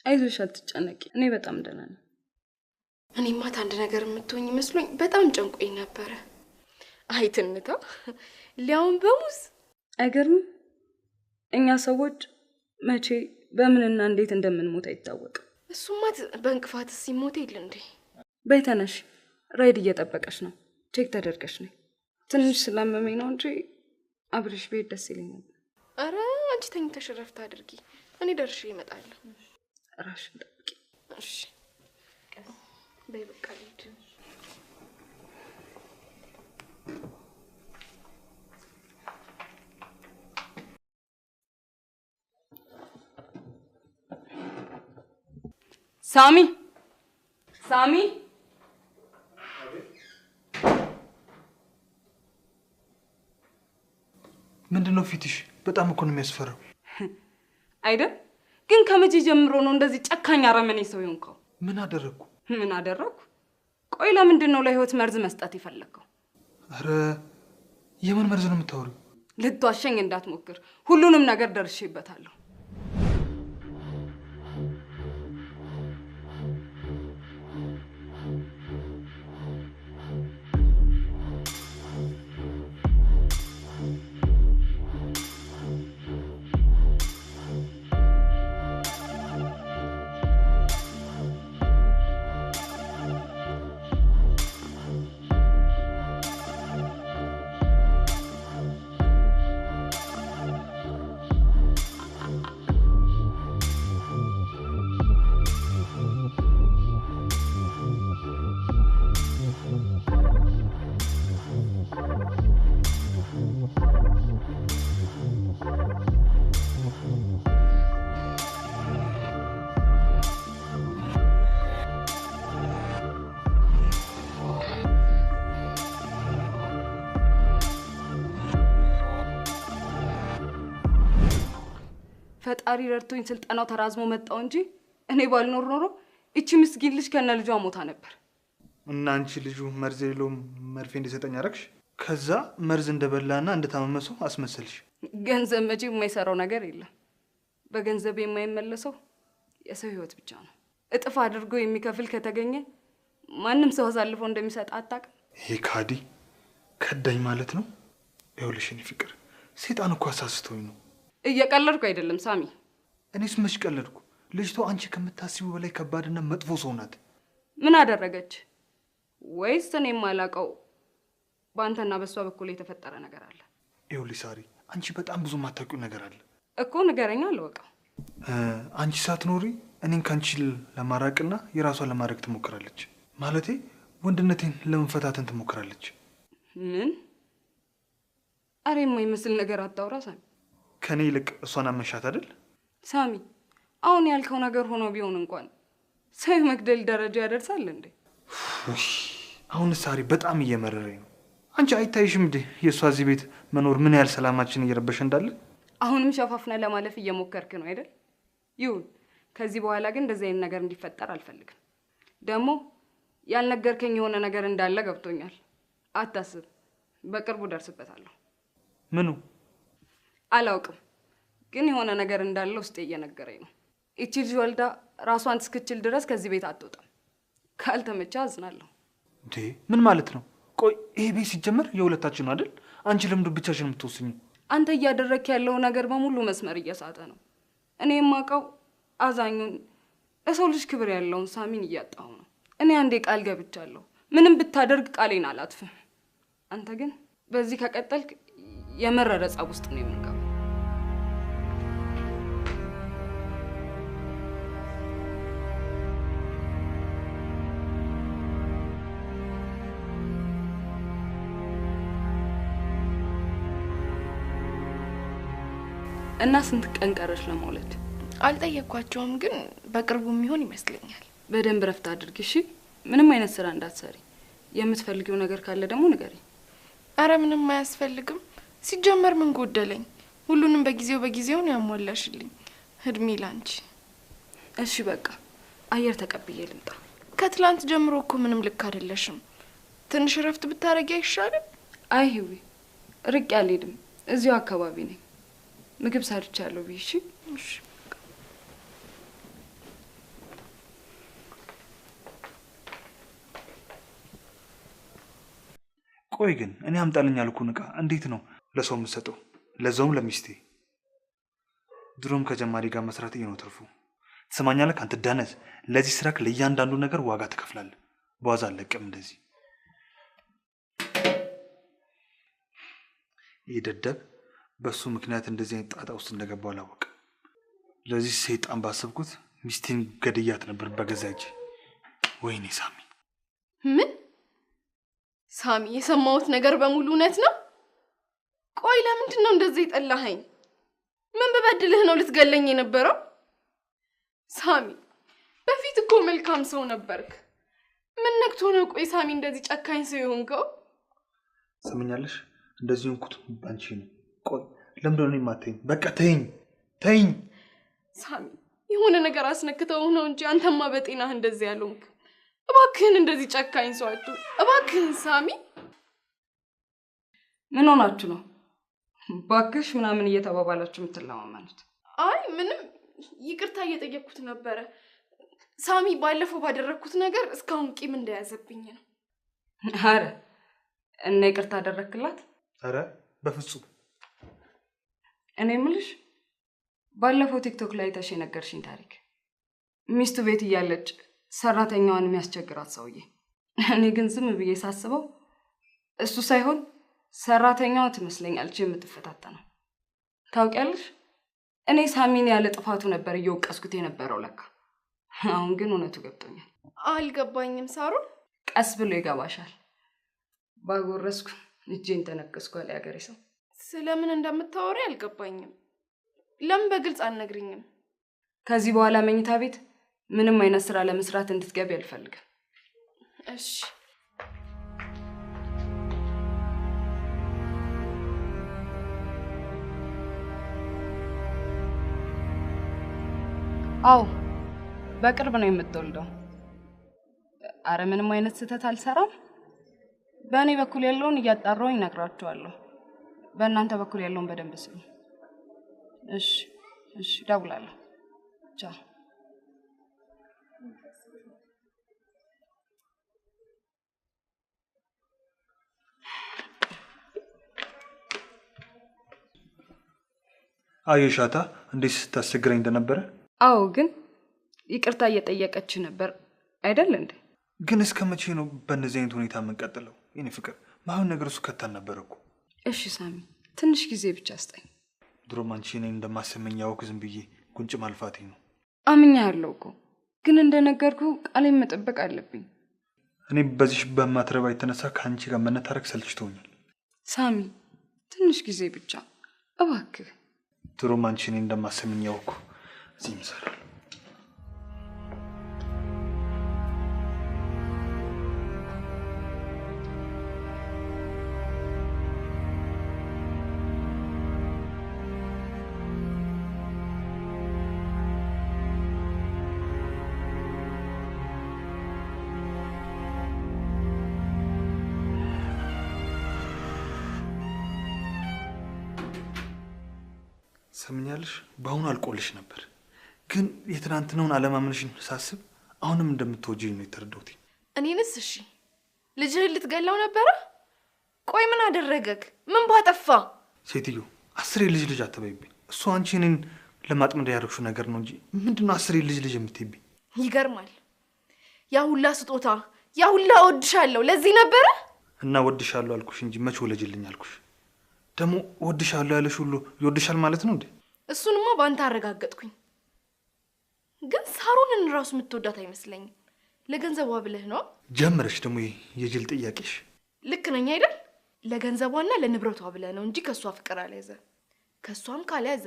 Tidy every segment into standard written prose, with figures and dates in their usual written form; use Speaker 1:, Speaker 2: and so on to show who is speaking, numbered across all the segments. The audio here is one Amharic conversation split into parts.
Speaker 1: አይዞሽ፣ አትጨነቂ። እኔ በጣም ደህና ነኝ።
Speaker 2: እኔማ አንድ ነገር የምትሆኝ መስሎኝ በጣም ጨንቆኝ ነበረ። አይ ትንታ፣ ሊያውም በሙዝ።
Speaker 1: አይገርምም? እኛ ሰዎች መቼ በምንና እንዴት እንደምንሞት አይታወቅም።
Speaker 2: እሱማ በእንቅፋት ሲሞት የለ እንዴ?
Speaker 1: በይ ተነሽ፣ ራይድ እየጠበቀሽ ነው። Check ተደርገሽ ነይ። ትንሽ ስላመመኝ ነው እንጂ አብረሽ ብሄድ ደስ ይለኛል።
Speaker 2: አረ አንቺ ተኝተሽ እረፍት አድርጊ፣ እኔ ደርሼ እመጣለሁ።
Speaker 1: ራስሽን ጠብቂ።
Speaker 2: እሺ በይ በቃ ልሂድ።
Speaker 1: ሳሚ ሳሚ፣
Speaker 3: ምንድን ነው ፊትሽ? በጣም እኮ ነው የሚያስፈራው።
Speaker 1: አይደል? ግን ከመቼ ጀምሮ ነው እንደዚህ ጨካኝ አረመኔ ሰው የሆንከው?
Speaker 3: ምን አደረግኩ?
Speaker 1: ምን አደረግኩ? ቆይ ለምንድን ነው ለህይወት መርዝ መስጠት የፈለግከው?
Speaker 3: ኧረ የምን መርዝ ነው የምታወሪው?
Speaker 1: ልትዋሸኝ እንዳትሞክር፣ ሁሉንም ነገር ደርሼበታለሁ። ፈጣሪ ረድቶኝ ስልጠናው ተራዝሞ መጣው እንጂ እኔ ባልኖር ኖሮ እቺ ምስኪን ልጅ ከነ ልጇ ሞታ ነበር።
Speaker 3: እና አንቺ ልጁ መርዝ የሌለው መርፌ እንዲሰጠኝ አደረግሽ። ከዛ መርዝ እንደበላና እንደታመመ ሰው አስመሰልሽ።
Speaker 1: ገንዘብ መቼ የማይሰራው ነገር የለም። በገንዘብ የማይመለሰው የሰው ህይወት ብቻ ነው። እጥፍ አድርጎ የሚከፍል ከተገኘ ማንም ሰው አሳልፎ እንደሚሰጥ አታውቅም።
Speaker 3: ይሄ ካዲ ከዳኝ ማለት ነው። ይኸውልሽ የእኔ ፍቅር፣ ሴጣን እኮ አሳስቶኝ ነው።
Speaker 1: እየቀለድኩ አይደለም ሳሚ።
Speaker 3: እኔስ መች ቀለድኩ? ልጅቷ አንቺ ከምታስቢው በላይ ከባድና መጥፎ ሰው ናት።
Speaker 1: ምን አደረገች? ወይስ እኔ የማላውቀው በአንተና በእሷ በኩል የተፈጠረ ነገር አለ?
Speaker 3: ይኸውልሽ ሳሪ፣ አንቺ በጣም ብዙ የማታውቂው ነገር አለ
Speaker 1: እኮ። ንገረኛ፣ አልወቀው።
Speaker 3: አንቺ ሳትኖሪ እኔን ከአንቺ ለማራቅና የራሷን ለማድረግ ትሞክራለች። ማለቴ ወንድነቴን ለመፈታተን ትሞክራለች።
Speaker 1: ምን? አሬ የማይመስል ነገር አታውራ ሳሚ።
Speaker 3: ከኔ ይልቅ እሷን አመንሻት አይደል?
Speaker 1: ሳሚ፣ አሁን ያልከው ነገር ሆኖ ቢሆን እንኳን ሰው የመግደል ደረጃ ያደርሳል እንዴ?
Speaker 3: አሁን ሳሪ በጣም እየመረረኝ ነው። አንቺ አይታይሽም እንዴ የእሷ እዚህ ቤት መኖር ምን ያህል ሰላማችን እየረበሸ እንዳለ?
Speaker 1: አሁንም ሸፋፍነ ለማለፍ እየሞከርክ ነው አይደል? ይሁን። ከዚህ በኋላ ግን እንደዚህ አይነት ነገር እንዲፈጠር አልፈልግም። ደግሞ ያልነገርከኝ የሆነ ነገር እንዳለ ገብቶኛል። አታስብ፣ በቅርቡ ደርስበታለሁ።
Speaker 3: ምኑ?
Speaker 1: አላውቅም፣ ግን የሆነ ነገር እንዳለ ውስጤ እየነገረኝ ነው። ይቺ ልጅ ወልዳ ራሷን እስክችል ድረስ ከዚህ ቤት አትወጣም። ካልተመቸ አዝናለሁ።
Speaker 3: እንዴ ምን ማለት ነው? ቆይ ይሄ ቤት ሲጀመር የሁለታችን ነው አይደል? አንቺ ለምንድን ነው ብቻሽን የምትወስኚው?
Speaker 1: አንተ እያደረግክ ያለው ነገር በሙሉ መስመር እየሳተ ነው። እኔ የማውቀው አዛኙን ለሰው ልጅ ክብር ያለውን ሳሚን እያጣሁ ነው። እኔ አንዴ ቃል ገብቻለሁ፣ ምንም ብታደርግ ቃሌን አላጥፍም። አንተ ግን በዚህ ከቀጠልክ የመረረ ጸብ ውስጥ ነው የምንገባው። እና ስንት ቀን ቀረሽ ለመውለድ?
Speaker 2: አልጠየኳቸውም፣ ግን በቅርቡ የሚሆን ይመስለኛል።
Speaker 1: በደንብ ረፍት አድርጊ እሺ። ምንም አይነት ስራ እንዳትሰሪ። የምትፈልጊው ነገር ካለ ደግሞ ንገሪ።
Speaker 2: አረ ምንም አያስፈልግም። ሲጀመር ምን ጎደለኝ? ሁሉንም በጊዜው በጊዜው ነው ያሟላሽልኝ። እድሜ ላንቺ።
Speaker 1: እሺ በቃ አየር ተቀብዬ ልምጣ።
Speaker 2: ከትላንት ጀምሮ እኮ ምንም ልክ አይደለሽም። ትንሽ እረፍት ብታረጊ አይሻልም?
Speaker 1: አይ ህዊ፣ ርቄ አልሄድም። እዚሁ አካባቢ ነኝ። ምግብ ሰርቻለሁ ብዬ። እሺ
Speaker 2: እሺ።
Speaker 3: ቆይ ግን እኔ አምጣልኝ ያልኩህን ዕቃ እንዴት ነው ለሰው የምትሰጠው? ለዛውም ለሚስቴ። ድሮም ከጀማሪ ጋር መስራት ይሄ ነው ትርፉ። ትሰማኛለህ? አንተ ደነዝ፣ ለዚህ ስራክ ለእያንዳንዱ ነገር ዋጋ ትከፍላለህ። በዋዛ አለቅም እንደዚህ። ይህ ደደብ በሱ ምክንያት እንደዚህ አይነት ጣጣ ውስጥ እንደገባው አላወቅም። ለዚህ ሰይጣን ባሰብኩት ሚስቴን ገድያት ነበር በገዛ እጄ። ወይኔ ሳሚ።
Speaker 2: ምን ሳሚ፣ የሰማሁት ነገር በሙሉ እውነት ነው? ቆይ ለምንድን ነው እንደዚህ የጠላኸኝ? ምን በበድልህ ነው ልትገለኝ የነበረው? ሳሚ፣ በፊት እኮ መልካም ሰው ነበርክ። ምን ነክቶ ነው ቆይ ሳሚ እንደዚህ ጨካኝ ሰው የሆንከው?
Speaker 3: ሰምኛለሽ? እንደዚህ ሆንኩት ባንቺ ነው። ቆይ ለምንድን ነው የማትይኝ? በቃ ተይኝ ተይኝ።
Speaker 2: ሳሚ፣ የሆነ ነገር አስነክተው ነው እንጂ አንተማ በጤናህ እንደዚህ ያልሆንክ። እባክህን እንደዚህ ጨካኝ ሰው አትሁን። እባክህን ሳሚ።
Speaker 1: ምን ሆናችሁ ነው ባክሽ ምናምን እየተባባላችሁ የምትለማመኑት?
Speaker 2: አይ ምንም፣ ይቅርታ እየጠየቅኩት ነበረ። ሳሚ፣ ባለፈው ባደረግኩት ነገር እስካሁን ቂም እንደያዘብኝ ነው።
Speaker 1: አረ እና ይቅርታ አደረግክላት?
Speaker 3: አረ በፍጹም።
Speaker 1: እኔ የምልሽ ባለፈው ቲክቶክ ላይ አይተሽ የነገርሽኝ ታሪክ፣ ሚስቱ ቤት እያለች ሰራተኛዋን የሚያስቸግራት ሰውዬ፣ እኔ ግን ዝም ብዬ ሳስበው እሱ ሳይሆን ሰራተኛዋ ትመስለኛለች የምትፈታተነው። ታውቂያለሽ፣ እኔ ሳሚን ያለ ጥፋቱ ነበር እየወቀስኩት የነበረው ለካ። አሁን ግን እውነቱ ገብቶኛል።
Speaker 2: አልገባኝም ሳሩን።
Speaker 1: ቀስ ብሎ ይገባሻል። ባጎረስኩ እጄን ተነከስኩ አለ ያገሬ ሰው።
Speaker 2: ስለምን እንደምታወሪ አልገባኝም። ለምን በግልጽ አልነግሪኝም?
Speaker 1: ከዚህ በኋላ መኝታ ቤት ምንም አይነት ስራ ለመስራት እንድትገቢ አልፈልግም።
Speaker 2: እሺ።
Speaker 1: አዎ በቅርብ ነው የምትወልደው። አረ ምንም አይነት ስህተት አልሰራም። በእኔ በኩል ያለውን እያጣራሁኝ እነግራችኋለሁ። በእናንተ በኩል ያለውን በደንብ ስሙ። እሺ እሺ፣ እደውላለሁ። ቻው።
Speaker 3: አየሻታ እንዴት ስታስቸግረኝ እንደነበረ።
Speaker 1: አዎ ግን ይቅርታ እየጠየቀች ነበር አይደል እንዴ?
Speaker 3: ግን እስከ መቼ ነው በእንደዚህ አይነት ሁኔታ የምንቀጥለው? የኔ ፍቅር ማሁን ነገር እሱ ከታን ነበር እኮ።
Speaker 1: እሺ ሳሚ፣ ትንሽ ጊዜ ብቻ ስጠኝ።
Speaker 3: ድሮም አንቺ እኔን እንደማሰመኝ ያወቅ ዝም ብዬ ጉንጭ ማልፋቴ ነው።
Speaker 1: አምኛለሁ እኮ ግን እንደነገርኩ ቃሌን መጠበቅ አለብኝ።
Speaker 3: እኔ በዚህ በማትረባ የተነሳ ከአንቺ ጋር መነታረክ ሰልችቶኛል።
Speaker 1: ሳሚ፣ ትንሽ ጊዜ ብቻ እባክህ።
Speaker 3: ድሮም አንቺ እኔን እንደማሰመኝ ያወቅ እዚህ እሰራለሁ። ሰምኛለሽ? በአሁኑ አልቆልሽ ነበር፣ ግን የትናንትናውን አለማመንሽን ሳስብ አሁንም እንደምትወጂኝ ነው የተረዳሁት።
Speaker 2: እኔንስ? እሺ ልጅህን ልትገላው ነበረ? ቆይ ምን አደረገክ? ምን ባጠፋ?
Speaker 3: ሴትዮ አስሬ ልጅ ልጅ አትበይብኝ። እሱ አንቺ እኔን ለማጥመድ ያደረግሽው ነገር ነው እንጂ ምንድነው አስሬ ልጅ ልጅ የምትይብኝ?
Speaker 2: ይገርማል። ያ ሁላ ስጦታ፣ ያ ሁላ እወድሻለሁ ለዚህ ነበረ?
Speaker 3: እና እወድሻለሁ አልኩሽ እንጂ መቼ ወለጅልኝ አልኩሽ? ደግሞ እወድሻለሁ ያለሽ ሁሉ ይወድሻል ማለት ነው እንዴ?
Speaker 2: እሱንማ በአንተ አረጋገጥኩኝ። ግን ሳሮንን ራሱ የምትወዳት አይመስለኝም። ለገንዘቧ ብለህ ነው?
Speaker 3: ጀምረሽ ደግሞ የጅል ጥያቄሽ።
Speaker 2: ልክ ነኝ አይደል? ለገንዘቧና ለንብረቷ ብለህ ነው እንጂ ከሷ ፍቅር አልያዘ። ከሷም ካልያዘ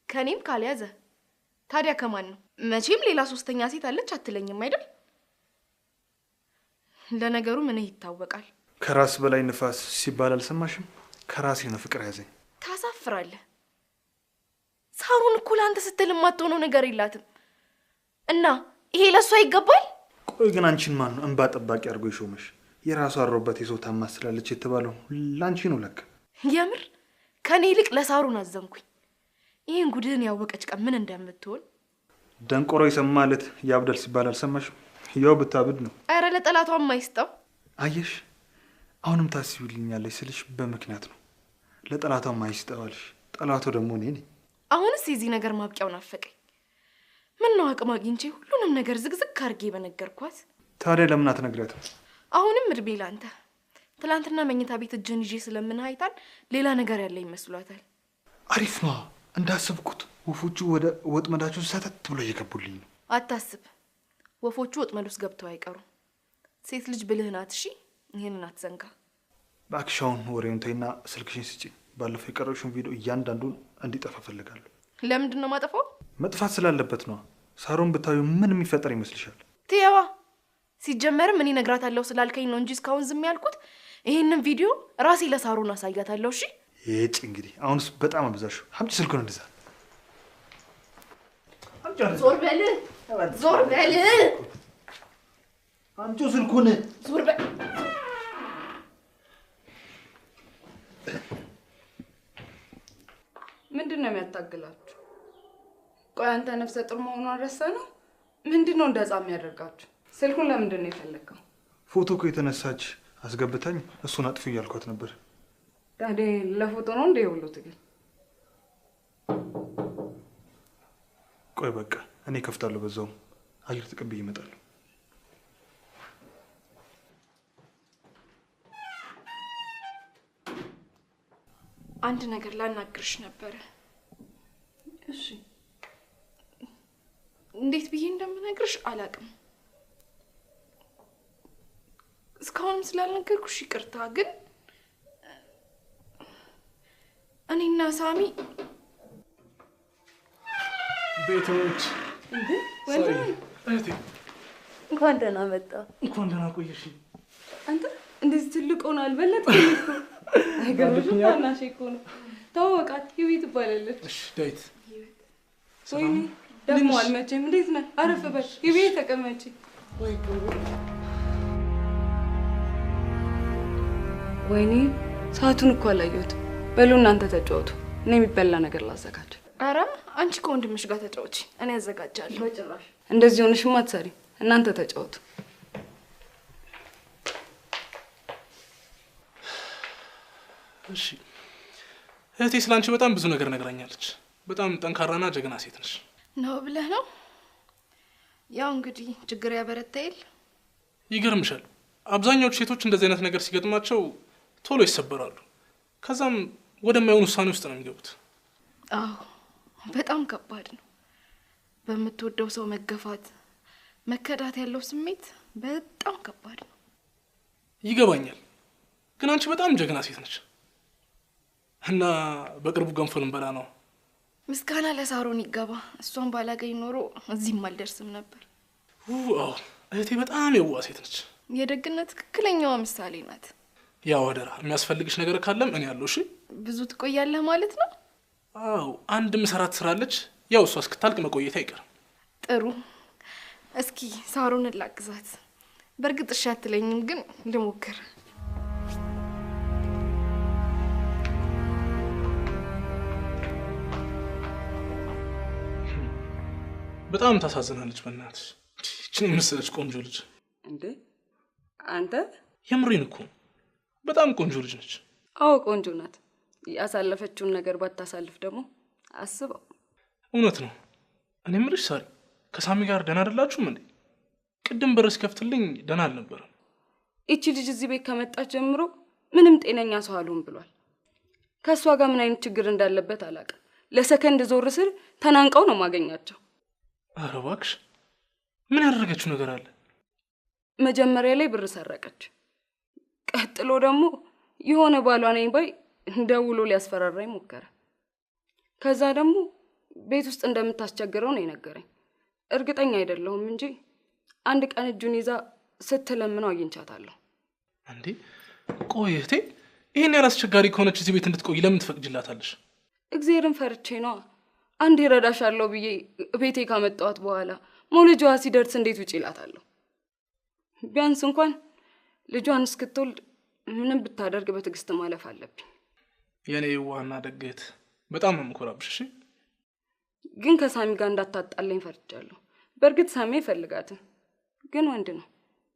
Speaker 2: ከኔም ካልያዘ ታዲያ ከማን ነው? መቼም ሌላ ሶስተኛ ሴት አለች አትለኝም አይደል? ለነገሩ ምን ይታወቃል።
Speaker 3: ከራስ በላይ ንፋስ ሲባል አልሰማሽም? ከራሴ ነው ፍቅር ያዘኝ።
Speaker 2: ታሳፍራለህ። ሳሩን እኮ ለአንተ ስትል የማትሆነው ነገር የላትም። እና ይሄ ለሷ ይገባል?
Speaker 3: ቆይ ግን አንቺን ማን ነው እንባ ጠባቂ አድርጎ የሾመሽ? የራሷ አሮበት የሰው ታማስላለች የተባለው ላንቺ ነው ለካ።
Speaker 2: የምር ከኔ ይልቅ ለሳሩን አዘንኩኝ። ይሄን ጉድህን ያወቀች ቀን ምን እንደምትሆን።
Speaker 3: ደንቆሮ የሰማለት ያብዳል ሲባል አልሰማሽም? ያው ብታብድ ነው።
Speaker 2: ኧረ ለጠላቷም አይስጠው።
Speaker 3: አየሽ፣ አሁንም ታስቢልኛለሽ ስልሽ በምክንያት ነው። ለጠላቷ ማይስጠዋልሽ፣ ጠላቷ ደግሞ እኔ ነኝ።
Speaker 2: አሁንስ የዚህ ነገር ማብቂያው ናፈቀኝ። ምን ነው አቅም አግኝቼ ሁሉንም ነገር ዝግዝግ አድርጌ በነገርኳት።
Speaker 3: ታዲያ ለምን አትነግሪያትም?
Speaker 2: አሁንም እድሜ ላንተ። ትላንትና መኝታ ቤት እጅን ይዤ ስለምን አይታን ሌላ ነገር ያለ ይመስሏታል።
Speaker 3: አሪፍ ነዋ። እንዳሰብኩት ወፎቹ ወደ ወጥመዳቸው ሰተት ብሎ እየገቡልኝ ነው።
Speaker 2: አታስብ፣ ወፎቹ ወጥመድ ውስጥ ገብተው አይቀሩም። ሴት ልጅ ብልህ ናት። እሺ ይሄንን አትዘንጋ።
Speaker 3: እባክሽ አሁን ወሬውን ተይና ስልክሽን ስጪኝ። ባለፈው የቀረብሽውን ቪዲዮ እያንዳንዱን እንዲጠፋ እፈልጋለሁ።
Speaker 2: ለምንድን ነው ማጠፋው?
Speaker 3: መጥፋት ስላለበት ነዋ። ሳሮን ብታዩ ምን የሚፈጠር ይመስልሻል?
Speaker 2: ትየዋ ሲጀመርም እኔ እነግራታለሁ ስላልከኝ ነው እንጂ እስካሁን ዝም ያልኩት። ይሄንን ቪዲዮ ራሴ ለሳሮን አሳያታለሁ። እሺ
Speaker 3: ይጭ እንግዲህ አሁንስ በጣም አበዛሽው። አምጪ ስልኩን እንደዛ።
Speaker 2: ዞር በል ዞር በል
Speaker 3: አምጪው ስልኩን
Speaker 2: ዞር በል።
Speaker 1: ምንድን ነው የሚያታግላችሁ? ቆይ አንተ ነፍሰ ጡር መሆኗን ረሳ ነው? ምንድን ነው እንደ ሕፃን የሚያደርጋችሁ? ስልኩን ለምንድን ነው የፈለግከው?
Speaker 3: ፎቶ እኮ የተነሳች አስገብታኝ እሱን አጥፉ እያልኳት ነበር።
Speaker 1: ታዲያ ለፎቶ ነው እንደ የሁሉ ትግል?
Speaker 3: ቆይ በቃ እኔ ከፍታለሁ፣ በዛውም አየር ተቀብዬ እመጣለሁ።
Speaker 2: አንድ ነገር ላናግርሽ ነበረ።
Speaker 1: እሺ።
Speaker 2: እንዴት ብዬ እንደምነግርሽ አላውቅም። እስካሁንም ስላልነገርኩሽ ይቅርታ። ግን እኔና ሳሚ
Speaker 4: ቤቶች
Speaker 1: እንዴ ወንድሜ፣
Speaker 4: እህቴ
Speaker 5: እንኳን ደህና መጣ።
Speaker 4: እንኳን ደህና ቆየሽ።
Speaker 1: አንተ እንደዚህ ትልቅ ሆነ አልበለጥክም እኮ። አይገርምሽም? ታናሽ እኮ ነው። ተዋወቃት፣ ህይወት ትባላለች።
Speaker 4: እሺ ዳዊት።
Speaker 1: ወይኔ ደግሞ አልመቼም። እንዴት ነህ? አረፍ በል። ህይወት ተቀመጪ። ወይኔ ሰዓቱን እኮ አላየሁትም። በሉ እናንተ ተጫወቱ፣ እኔ የሚበላ ነገር ላዘጋጅ።
Speaker 2: ኧረ አንቺ ከወንድምሽ ጋር ተጫወቺ፣ እኔ አዘጋጃለሁ።
Speaker 1: በጭራሽ እንደዚህ ሆነሽማ አትሰሪም። እናንተ ተጫወቱ።
Speaker 4: እሺ እህቴ ስላንቺ በጣም ብዙ ነገር ነግራኛለች። በጣም ጠንካራና ጀግና ሴት ነሽ።
Speaker 2: ነው ብለህ ነው? ያው እንግዲህ ችግር ያበረታ የለ።
Speaker 4: ይገርምሻል፣ አብዛኛዎቹ ሴቶች እንደዚህ አይነት ነገር ሲገጥማቸው ቶሎ ይሰበራሉ። ከዛም ወደማይሆን ውሳኔ ውስጥ ነው የሚገቡት።
Speaker 2: አዎ በጣም ከባድ ነው። በምትወደው ሰው መገፋት፣ መከዳት ያለው ስሜት በጣም ከባድ ነው።
Speaker 4: ይገባኛል። ግን አንቺ በጣም ጀግና ሴት ነች እና በቅርቡ ገንፎ ልንበላ ነው።
Speaker 2: ምስጋና ለሳሮን ይገባ። እሷን ባላገኝ ኖሮ እዚህም አልደርስም ነበር።
Speaker 4: አዎ እህቴ በጣም የዋህ ሴት ነች።
Speaker 2: የደግነት ትክክለኛዋ ምሳሌ ናት።
Speaker 4: ያው አደራ፣ የሚያስፈልግሽ ነገር ካለም እኔ አለሁ። እሺ።
Speaker 2: ብዙ ትቆያለህ ማለት ነው?
Speaker 4: አዎ አንድ ምሰራት ስራ አለች። ያው እሷ እስክታልቅ መቆየት አይቀርም።
Speaker 2: ጥሩ። እስኪ ሳሮንን ላግዛት። በእርግጥ እሺ አትለኝም፣ ግን ልሞክር።
Speaker 4: በጣም ታሳዝናለች። በእናትሽ ይህችን የመሰለች ቆንጆ ልጅ።
Speaker 1: እንዴ አንተ
Speaker 4: የምሬን እኮ በጣም ቆንጆ ልጅ ነች።
Speaker 1: አዎ ቆንጆ ናት። ያሳለፈችውን ነገር ባታሳልፍ ደግሞ አስበው።
Speaker 4: እውነት ነው። እኔ የምልሽ ሳሪ፣ ከሳሚ ጋር ደህና አይደላችሁም እንዴ? ቅድም በር ሲከፍትልኝ ደህና አልነበረም።
Speaker 1: ይቺ ልጅ እዚህ ቤት ከመጣች ጀምሮ ምንም ጤነኛ ሰው አልሆን ብሏል። ከእሷ ጋር ምን አይነት ችግር እንዳለበት አላውቅም። ለሰከንድ ዞር ስል ተናንቀው ነው ማገኛቸው።
Speaker 4: ኧረ እባክሽ ምን ያደረገችው ነገር አለ?
Speaker 1: መጀመሪያ ላይ ብር ሰረቀች። ቀጥሎ ደግሞ የሆነ ባሏ ነኝ ባይ ደውሎ ሊያስፈራራኝ ሞከረ። ከዛ ደግሞ ቤት ውስጥ እንደምታስቸግረው ነው የነገረኝ። እርግጠኛ አይደለሁም እንጂ አንድ ቀን እጁን ይዛ ስትለምነው አግኝቻታለሁ።
Speaker 4: እንዴ ቆይ እህቴ፣ ይሄን ያህል አስቸጋሪ ከሆነች እዚህ ቤት እንድትቆይ ለምን ትፈቅጂላታለሽ?
Speaker 1: እግዚአብሔርን ፈርቼ ነዋ። አንድ እረዳሻለሁ ብዬ ቤቴ ካመጣኋት በኋላ መውለጃዋ ሲደርስ እንዴት ውጪ እላታለሁ? ቢያንስ እንኳን ልጇን እስክትወልድ ምንም ብታደርግ በትዕግስት ማለፍ አለብኝ።
Speaker 4: የኔ ዋና ደግት በጣም ነው የምኮራብሽ። እሺ
Speaker 1: ግን ከሳሚ ጋር እንዳታጣለኝ ፈርቻለሁ። በእርግጥ ሳሚ አይፈልጋትም፣ ግን ወንድ ነው፣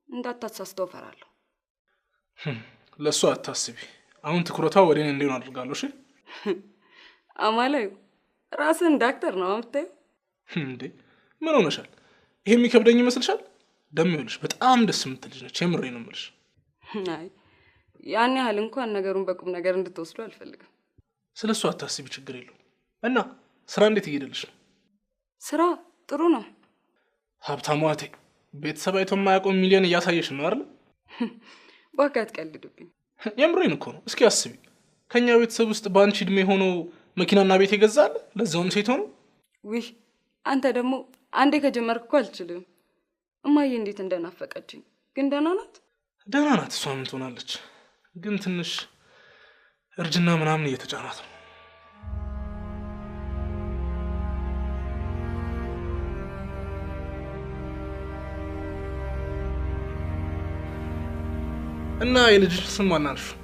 Speaker 1: እንዳታሳስተው እፈራለሁ።
Speaker 4: ለእሷ አታስቢ። አሁን ትኩረቷ ወደ እኔ እንዲሆን አድርጋለሁ። እሺ
Speaker 1: አማላዩ ራስህን ዳክተር ነው የምታየው
Speaker 4: እንዴ? ምን ሆነሻል? ይሄ የሚከብደኝ ይመስልሻል? ደም ይኸውልሽ፣ በጣም ደስ የምትል ልጅ ነች። የምሬ ነው የምልሽ።
Speaker 1: አይ ያን ያህል እንኳን ነገሩን በቁም ነገር እንድትወስዱ አልፈልግም።
Speaker 4: ስለ እሷ አታስቢ፣ ችግር የለውም። እና ስራ እንዴት እየሄደልሽ ነው?
Speaker 1: ስራ ጥሩ ነው።
Speaker 4: ሀብታሟ እቴ ቤተሰብ አይቶ የማያውቀው ሚሊዮን እያሳየሽ ነው አይደል?
Speaker 1: እባክህ አትቀልድብኝ።
Speaker 4: የምሬን እኮ ነው። እስኪ አስቢ፣ ከኛ ቤተሰብ ውስጥ በአንቺ እድሜ ሆኖ መኪናና ቤት ይገዛል፣ ለዛውም ሴት ሆኖ።
Speaker 1: ውይ አንተ ደግሞ አንዴ ከጀመርክ እኮ አልችልም። እማዬ እንዴት እንደናፈቀችኝ። ግን ደህና ናት?
Speaker 4: ደህና ናት። እሷ ምን ትሆናለች? ግን ትንሽ እርጅና ምናምን እየተጫናት ነው። እና የልጅሽ ስም ማን አልሽው?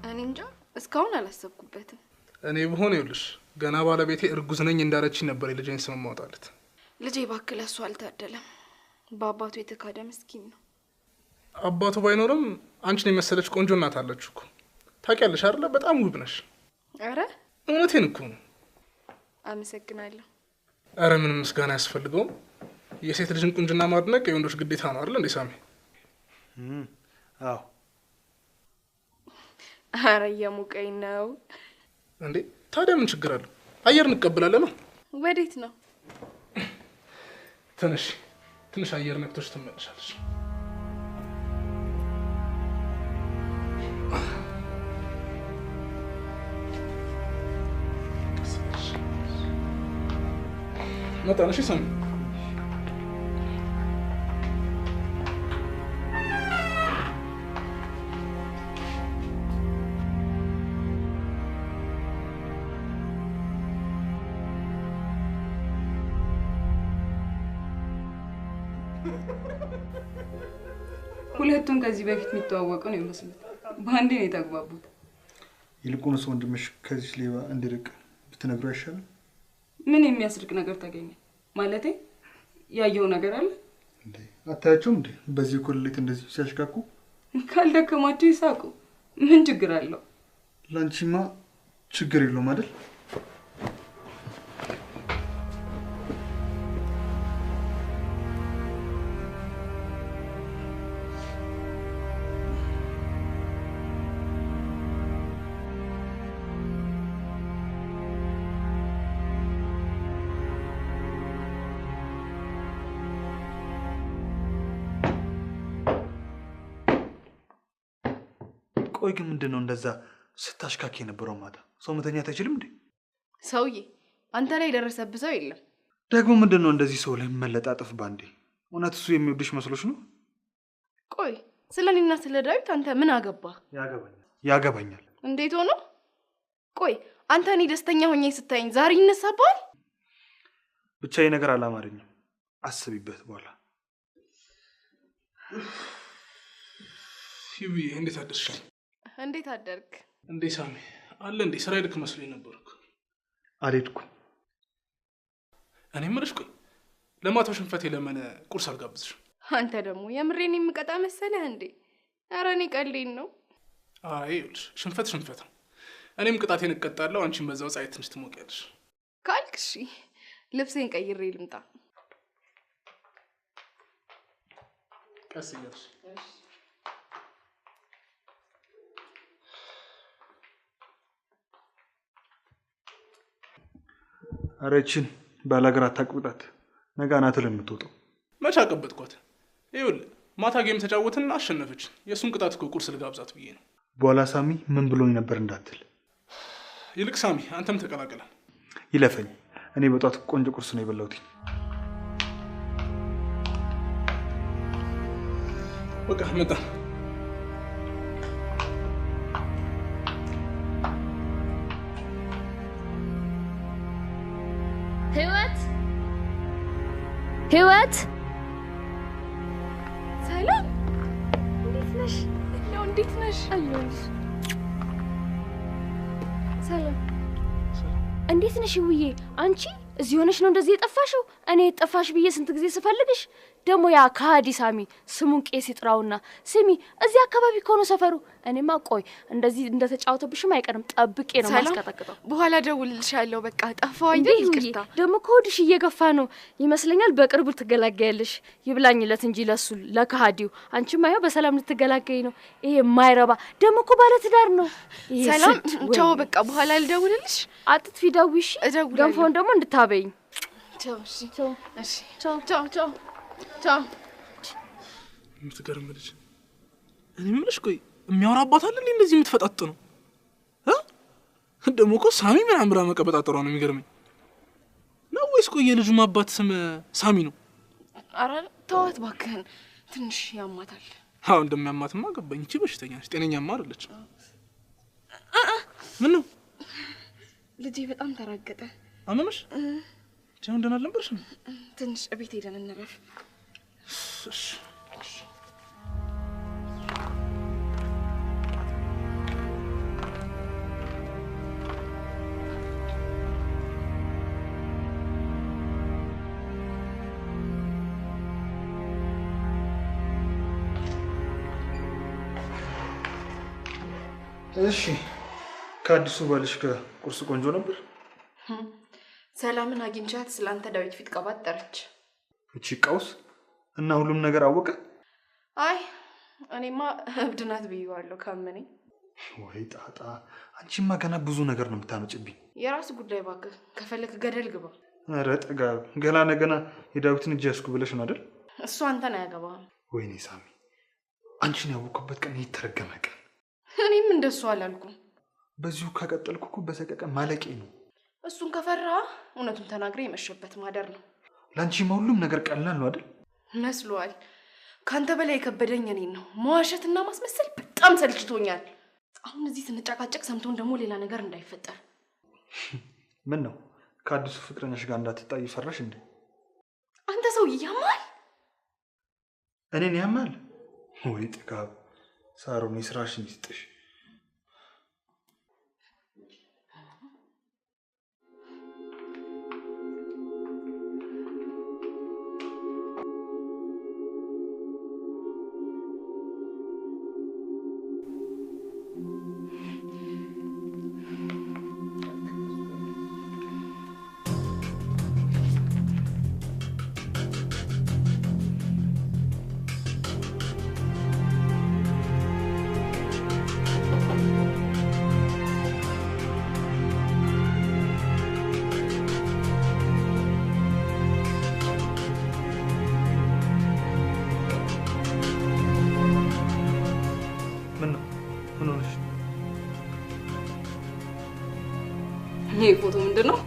Speaker 2: እኔ እንጃ እስካሁን አላሰብኩበትም።
Speaker 4: እኔ ብሆን ይኸውልሽ ገና ባለቤቴ እርጉዝ ነኝ እንዳለችኝ ነበር የልጄን ስም ማውጣለት።
Speaker 2: ልጄ እባክህ ለእሱ አልታደለም። በአባቱ የተካደ ምስኪን ነው።
Speaker 4: አባቱ ባይኖርም አንቺን የመሰለች ቆንጆ እናት አለች እኮ። ታውቂያለሽ አይደለ? በጣም ውብ ነሽ።
Speaker 2: አረ
Speaker 4: እውነቴን እኮ ነው።
Speaker 2: አመሰግናለሁ።
Speaker 4: አረ ምንም ምስጋና አያስፈልገውም። የሴት ልጅን ቁንጅና ማድነቅ የወንዶች ግዴታ ነው አይደል እንዴ ሳሚ?
Speaker 3: አዎ።
Speaker 2: አረ እየሞቀኝ ነው
Speaker 4: እንዴ። ታዲያ ምን ችግር አለው? አየር እንቀበላለን ነው።
Speaker 2: ወዴት ነው?
Speaker 4: ትንሽ ትንሽ አየር ነክቶሽ ትመለሻለሽ። መጣን። እሺ ሳሚ።
Speaker 1: ሁለቱም ከዚህ በፊት የሚተዋወቁ ነው ይመስሉት። በአንዴ ነው የተግባቡት።
Speaker 3: ይልቁንስ ወንድምሽ ከዚህ ሌባ እንዲርቅ ብትነግሪው አይሻልም?
Speaker 1: ምን የሚያስርቅ ነገር ተገኘ? ማለቴ ያየው ነገር አለ
Speaker 3: እንዴ? አታያቸውም እንዴ በዚህ እኩለ ሌሊት እንደዚህ ሲያሽካኩ?
Speaker 1: ካልደከማቸው ይሳቁ። ምን ችግር አለው?
Speaker 3: ላንቺማ ችግር የለውም አይደል? ቆይ ግን ምንድን ነው እንደዛ ስታሽካኪ የነበረው ማታ? ሰው መተኛት አይችልም እንዴ?
Speaker 2: ሰውዬ አንተ ላይ የደረሰብህ ሰው የለም።
Speaker 3: ደግሞ ምንድን ነው እንደዚህ ሰው ላይ መለጣጠፍ ባንዴ? እውነት እሱ የሚወድሽ መስሎሽ ነው?
Speaker 2: ቆይ ስለ እኔና ስለ ዳዊት አንተ ምን አገባ?
Speaker 3: ያገባኛል። ያገባኛል።
Speaker 2: እንዴት ሆኖ? ቆይ አንተ እኔ ደስተኛ ሆኜ ስታይኝ ዛሬ ይነሳብሃል?
Speaker 3: ብቻ ይሄ ነገር አላማረኝም። አስቢበት በኋላ።
Speaker 4: ሂዊ እንዴት አደርሽ?
Speaker 2: እንዴት አደርክ?
Speaker 4: እንዴ ሳሚ አለ እንዴ? ስራ ሄድክ መስሎኝ ነበር እኮ።
Speaker 3: አልሄድኩም።
Speaker 4: እኔ የምልሽ ቆይ ለማታው ሽንፈቴ ለምን ቁርስ አልጋብዝሽም?
Speaker 2: አንተ ደግሞ የምሬን የምቀጣ መሰለህ እንዴ? ኧረ እኔ ቀልዴን ነው።
Speaker 4: አይ ይኸውልሽ ሽንፈት ሽንፈት ነው። እኔም ቅጣቴን እቀጣለሁ፣ አንቺም በዛው ፀሐይ ትንሽ ትሞቂያለሽ።
Speaker 2: ካልክ እሺ፣ ልብሴን ቀይሬ ልምጣ።
Speaker 4: ቀስ እያልሽ።
Speaker 3: ኧረ ይህችን ባላገር አታቅብጣት። ነገ አናትህ ላይ የምትወጣው።
Speaker 4: መች አቀበጥኳት? ይኸውልህ ማታ game ተጫወትን፣ አሸነፈች። የእሱን ቅጣት እኮ ቁርስ ልጋብዛት ብዬ ነው።
Speaker 3: በኋላ ሳሚ ምን ብሎኝ ነበር እንዳትል።
Speaker 4: ይልቅ ሳሚ አንተም ተቀላቀላል።
Speaker 3: ይለፈኝ። እኔ በጧት ቆንጆ ቁርስ ነው የበላሁት።
Speaker 4: በቃ መጣ።
Speaker 6: ህይወት ህይወት፣
Speaker 2: ሰላም፣ እንዴት ነሽ? እንደው እንዴት ነሽ?
Speaker 6: አለሁልሽ። ሰላም፣ እንዴት ነሽ ውዬ? አንቺ እዚህ ሆነሽ ነው እንደዚህ የጠፋሽው? እኔ የጠፋሽ ብዬ ስንት ጊዜ ስፈልግሽ ደግሞ ያ ከሃዲ ሳሚ ስሙን ቄስ ይጥራውና፣ ስሚ እዚህ አካባቢ እኮ ነው ሰፈሩ። እኔማ ቆይ እንደዚህ እንደተጫወተብሽም አይቀርም ጠብቄ ነው ማስቀጠቅጠው።
Speaker 2: በኋላ ደውልልሻለሁ። በቃ ጠፋሁ አይደል? ይቅርታ።
Speaker 6: ደግሞ ከሆድሽ እየገፋ ነው ይመስለኛል። በቅርቡ ትገላገያለሽ። ይብላኝለት እንጂ ለሱ ለከሃዲው። አንቺማ ያው በሰላም ልትገላገይ ነው። ይሄ የማይረባ ደግሞ እኮ ባለ ትዳር ነው።
Speaker 2: ሰላም ቻው። በቃ በኋላ ልደውልልሽ።
Speaker 6: አጥጥፊ ደውይ እሺ። ገንፎውን ደግሞ እንድታበይኝ።
Speaker 2: ቻው። እሺ፣ እሺ፣ ቻው፣ ቻው፣ ቻው ቻው።
Speaker 4: የምትገርም ልጅ። እኔ የምልሽ ቆይ የሚያወራባት አለ እንዴ እንደዚህ የምትፈጣጥ ነው? ደግሞ እኮ ሳሚ ምናምን ብላ መቀበጣጠሯ ነው የሚገርመኝ። ነው ወይስ ቆይ የልጁም አባት ስም ሳሚ ነው?
Speaker 2: ኧረ ተዋት እባክህን፣ ትንሽ ያማታል።
Speaker 4: አዎ እንደሚያማትማ ገባኝ። ይቺ በሽተኛ ነች፣ ጤነኛማ አይደለች። ምን ነው
Speaker 2: ልጄ በጣም ተራገጠ።
Speaker 4: አመመሽ? አሁን ደህና አልነበርሽም?
Speaker 2: ትንሽ እቤት ሄደን እንረፍ።
Speaker 3: እሺ፣ ከአዲሱ ባልሽ ጋር ቁርስ ቆንጆ ነበር?
Speaker 2: ሰላምን አግኝቻት ስላንተ ዳዊት ፊት ቀባጠረች።
Speaker 3: እቺ ቀውስ እና ሁሉም ነገር አወቀ?
Speaker 2: አይ እኔማ እብድ ናት ብዬዋለሁ ካመነኝ።
Speaker 3: ወይ ጣጣ! አንቺማ ገና ብዙ ነገር ነው የምታመጭብኝ።
Speaker 2: የራስ ጉዳይ እባክህ፣ ከፈለክ ገደል ግባ።
Speaker 3: ኧረ ጥጋብ! ገና ለገና የዳዊትን እጅ ያዝኩ ብለሽ ነው አይደል?
Speaker 2: እሱ አንተን አያገባህም።
Speaker 3: ወይኔ ሳሚ፣ አንቺን ያወቅኩበት ቀን የተረገመ ቀን።
Speaker 2: እኔም እንደሱ አላልኩም።
Speaker 3: በዚሁ ከቀጠልኩ እኮ በሰቀቀ ማለቄ ነው።
Speaker 2: እሱን ከፈራ እውነቱን ተናግሬ የመሸበት ማደር ነው።
Speaker 3: ላንቺማ ሁሉም ነገር ቀላል ነው አይደል?
Speaker 2: መስሏል። ካንተ በላይ የከበደኝ እኔን ነው። መዋሸትና ማስመሰል በጣም ሰልችቶኛል። አሁን እዚህ ስንጨቃጨቅ ሰምቶን ደግሞ ሌላ ነገር እንዳይፈጠር።
Speaker 3: ምን ነው ከአዲሱ ፍቅረኛሽ ጋር እንዳትጣይ ፈራሽ እንዴ?
Speaker 2: አንተ ሰውዬ ያማል።
Speaker 3: እኔን ያማል ወይ ጥጋብ! ሳሮን የስራሽን ይስጥሽ።
Speaker 1: ይሄ ፎቶ ምንድን ነው?